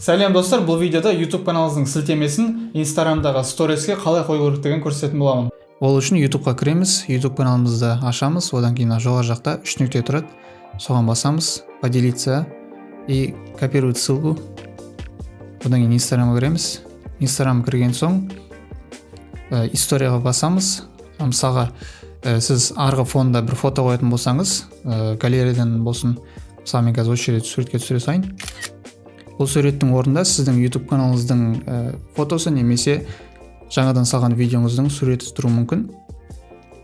Сәлем, достар! Бұл видеода YouTube каналыңыздың сілтемесін Инстаграмдағы сториске қалай қою керектігін көрсететін боламын. Ол үшін YouTubeқа кіреміз, YouTube каналымызды ашамыз. Одан кейін жоғары жақта үш нүкте тұрады, соған басамыз, «Поделиться» и «Копировать ссылку». Одан кейін Инстаграмға кіреміз. Инстаграмға кірген соң историяға басамыз. Мысалға, сіз арғы фонда бір фото қоятын болсаңыз, галереядан болсын, мысалы, мен қазір осы жерде суретке түсіре салайын. Бұл суреттің орнында сіздің YouTube каналыңыздың фотосы немесе жаңадан салған видеоңыздың суреті тұруы мүмкін.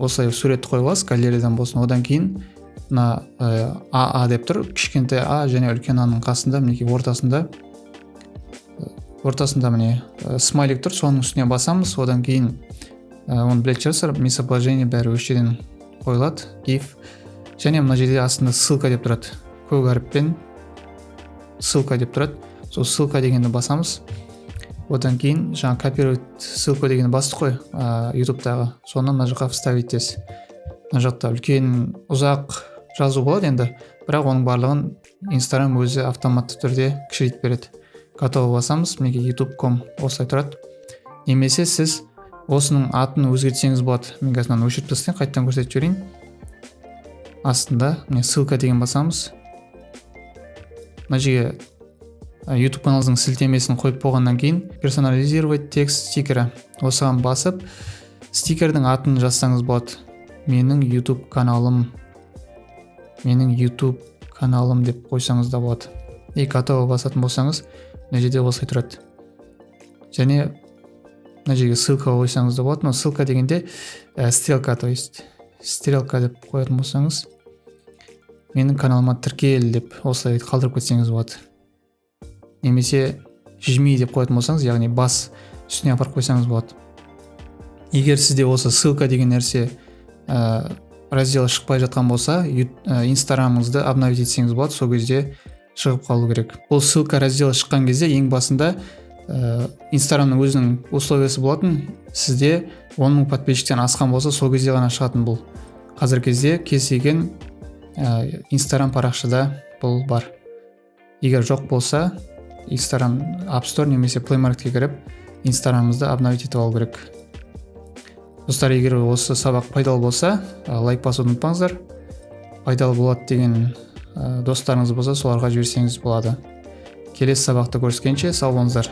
Осылай суретті қойып аласыз, галереядан болсын. Одан кейін мына АА деп тұр, кішкентай а және үлкен аның қасында, мінекей, ортасында міне, смайлик тұр, соның үстіне басамыз. Одан кейін оны білетін шығарсыздар, местоположение, бәрі осы жерден қойылады, гиф. Және мына жерде астында «Ссылка» деп тұрады, көк әріппен «Ссылка» деп тұрады, сол «Ссылка» дегенді басамыз. Одан кейін жаңа «Копировать ссылку» дегенді бастық қой Ютубтағы, соны мына жаққа «Вставить» десіз. Мына жақта үлкен, ұзақ жазу болады енді, бірақ оның барлығын Инстаграм өзі автоматты түрде кішірейтіп береді. «Готово» басамыз. Мінекей, youtube.com осылай тұрады. Немесе сіз осының атын өзгертсеңіз болады. Мен қазір мынаны өшіріп тастайын, қайтадан көрсетіп жіберейін. Астында міне, «Ссылка» деген басамыз. Мына жерге YouTube каналыңыздың сілтемесін қойып болғаннан кейін «Персонализировать текст стикера», осыған басып, стикердің атын жазсаңыз болады. «Менің YouTube каналым», «Менің YouTube каналым» деп қойсаңыз да болады. И «Готово» басатын болсаңыз, мына жерде осылай тұрады. Және мына жерге ссылка қойсаңыз да болады. Но ссылка дегенде стрелка, то есть стрелка деп қоятын болсаңыз, «Менің каналыма тіркел» деп осылай қалдырып кетсеңіз болады. Немесе «Жми» деп қоятын болсаңыз, яғни бас, үстіне апарып қойсаңыз болады. Егер сізде осы «Ссылка» деген нәрсе раздел шықпай жатқан болса, Инстаграмыңызды обновить етсеңіз болады, сол кезде шығып қалу керек. Бұл «Ссылка» разделі шыққан кезде ең басында Инстаграмның өзінің условиясы болатын: сізде 10 000 подписчиктен асқан болса, сол кезде ғана шығатын. Бұл қазіргі кезде кез келген Инстаграм парақшада бұл бар. Егер жоқ болса, Инстаграм App Store немесе Play Marketке кіріп, Инстаграмыңызды обновить етіп алу керек. Достар, егер осы сабақ пайдалы болса, лайк басуды ұмытпаңыздар. Пайдалы болады деген достарыңыз болса, соларға жіберсеңіз болады. Келесі сабақта көріскенше, сау болыңыздар.